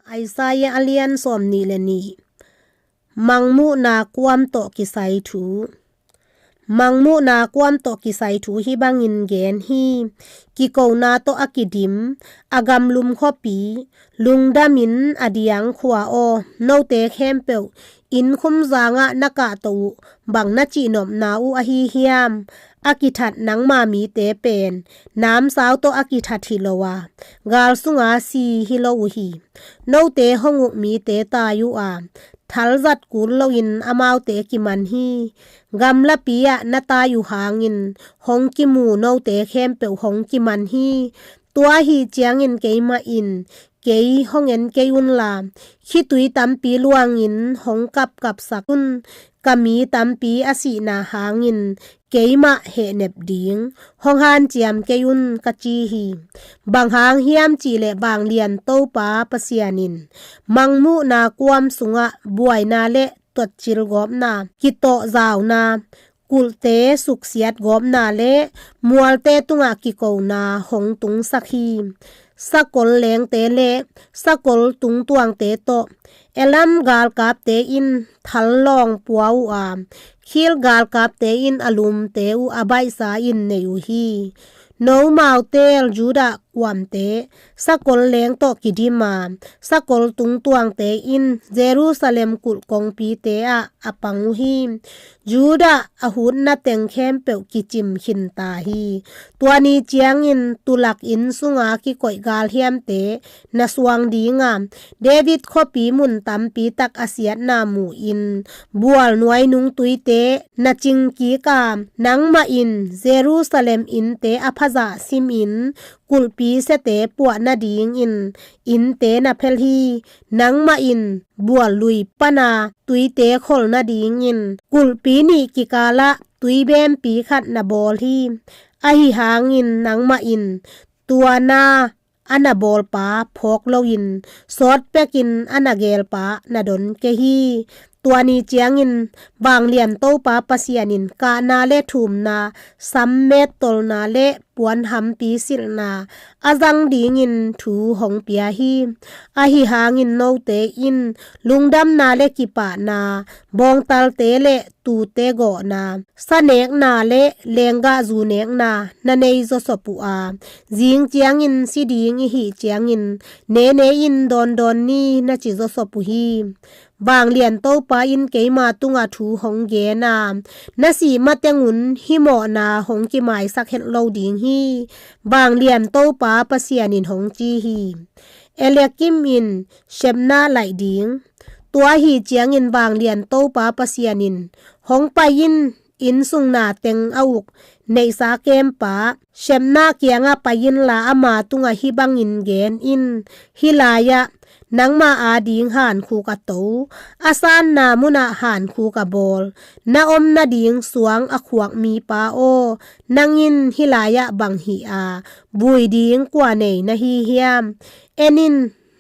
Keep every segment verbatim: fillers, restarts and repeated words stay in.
Isaiah a lian sawmnih le nih. Mangmuhna kuam tawh kisai thu. Mangmuhna kuam tawh kisai thu hih bangin gen hi. Kikona tawh a kidim, a gamlum khuapi, lungdamin a diang khua aw, note khempeuh, inn khumzangah na kahto uh, bang na cihnopna uh ahi hiam? A kithat nangma mite pen, namsau tawh a kithat hi lo a, gal sunga si hi lo uh hi. Note hong uk mite tai uh a, thal zat kul loin amaute kiman hi. Gamlapi ah na tai uh hangin, hong kimu note khempeuh hong kiman hi. Tua ahi ciangin keimah in, kei hong en kei unla, khitui tampi luangin hong kapkapsak un, ka mi tampi a sihna hangin keimah hehnep ding, hong hanciam kei un ka ci hi. Bang hang hiam cihleh Vanglian Topa Pasian in, mangmuhna kuam sungah buaina le tuatcil gawpna, kitawhzauna, kulhte suksiat gawpna le mualte tungah kikona hong tungsak hi. Sakol lengte le sakol tungtuangte tawh, Elam galkapte in thal lawng pua uh a, Khil galkapte in a lumte uh a baihsa in nei uh hi. Nomau teel Judah kuamte, sakol leng tawh kidim a, sakol tungtuangte in Jerusalem kulh kongpite ah a pang uh hi. Judah a hutna teng khempeuh kicim khinta hi. Tua ni ciangin tulak inn sunga kikoih galhiamte na suang ding a, David khuapi mun tampi tak a siatna mu-in, bual nuai nung tuite na cing kik a, nangmah in Jerusalem innte a phazah simin, kulhpi siate puah nadingin innte na phel hi. Nangmah in bual lui pana tuite khol nadingin, kulhpi nih kikalah tuibempi khat na bawl hi. Ahi hangin nangmah in tua na a na bawlpa phawk loin, sawtpekin a na gelpa na don kei hi. Tua ni ciangin Vanglian Topa Pasian in kahna le thumna, sammet tolna le puanhampi silhna a zang dingin thu hong pia hi. Ahi hangin note in lungdamna le kipahna, bawngtalte le tuute gawhna, sanekna le lenggahzu nekna na nei zawsop uh a, zing ciangin si ding i hih ciangin, nene in dawndawn ni na ci zawsop uh hi. Vanglian Topa in keima tungah thu hong gen a, na sih mateng un hih mawhna hong kimaisak het lo ding hi. Vanglian Topa Pasian in hong ci hi. Eliakim in Shebna laih ding. Tua ahi ciangin Vanglian Topa Pasian in, hong pai in, inn sung na teng a uk neihsa kempa Shebna kiangah pai inla, ama tungah hih bangin gen in, hih lai-ah nangma ading hankhuk a to, a sanna munah hankhuk a bawl, na om nading suang a khuak mipa aw, nang in hih lai-ah bang hih a vui ding kua nei na hi hiam? En in,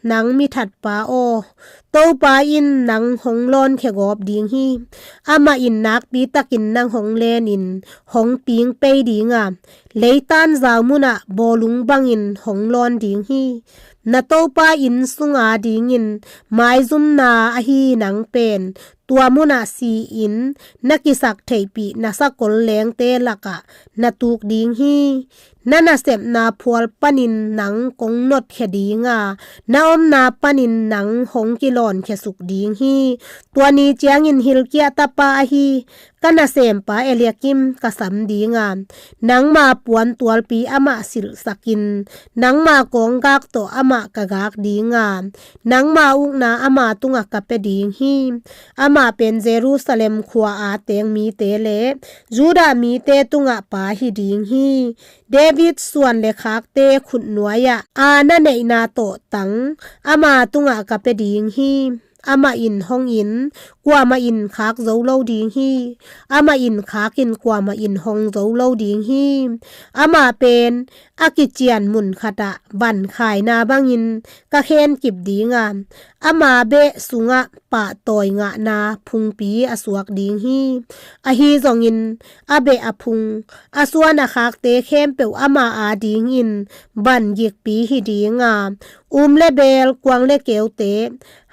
nang mithatpa aw, Topa in nang hong lawnkhia gawp ding hi. Amah in nakpi takin nang hong lenin hong ping pei ding a, leitan zau munah bawlung bangin hong lawn ding hi. Na Topa inn sunga dingin maizumna ahi nang pen, tua munah si-in na kisak theihpih na sakol lengte lakah na tuk ding hi. Na nasepna phual panin nang kong notkhia ding a, na omna panin nang hong kilawnkhia suk ding hi. Tua ni ciangin Hilkia tapa ahi ka nasempa Eliakim ka sam ding a, nangma puan tualpi amah silhsakin, nangma kawnggak tawh amah ka gak ding a, nangma ukna ama tungah ka pia ding hi. Amah pen Jerusalem khua-a teng mite le Judah mite tungah pa hi ding hi. David suan le khakte khutnuai-ah a na neihna tawhtang ama tungah ka pia ding hi. Amah in hongin kuamah in khak zo lo ding hi. Amah in khakin kuamah in hong zo lo ding hi. Amah pen a kician mun khatah van khaina bangin ka khenkip ding a, ama beh sungah pahtawi ngahna phungpi a suak ding hi. Ahi zongin a beh a phung, a suan a khakte khempeuh ama a dingin ban gikpi hi ding a, um le bel, kuang le keute,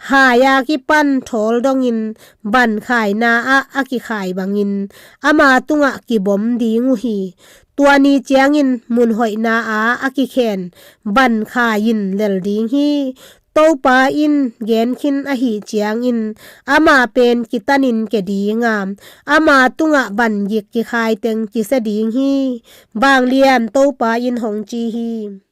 hai a kipan thawl dongin ban khaina ah a kikhai bangin ama tungah kibom ding uh hi. Tua ni ciangin mun hoihna ah a kikhen ban khai in lel ding hi. Topa in gen khin ahih ciangin ama pen kitanin ke ding a, ama tungah ban gik kikhai teng kisia ding hi. Vanglian Topa in hong ci hi.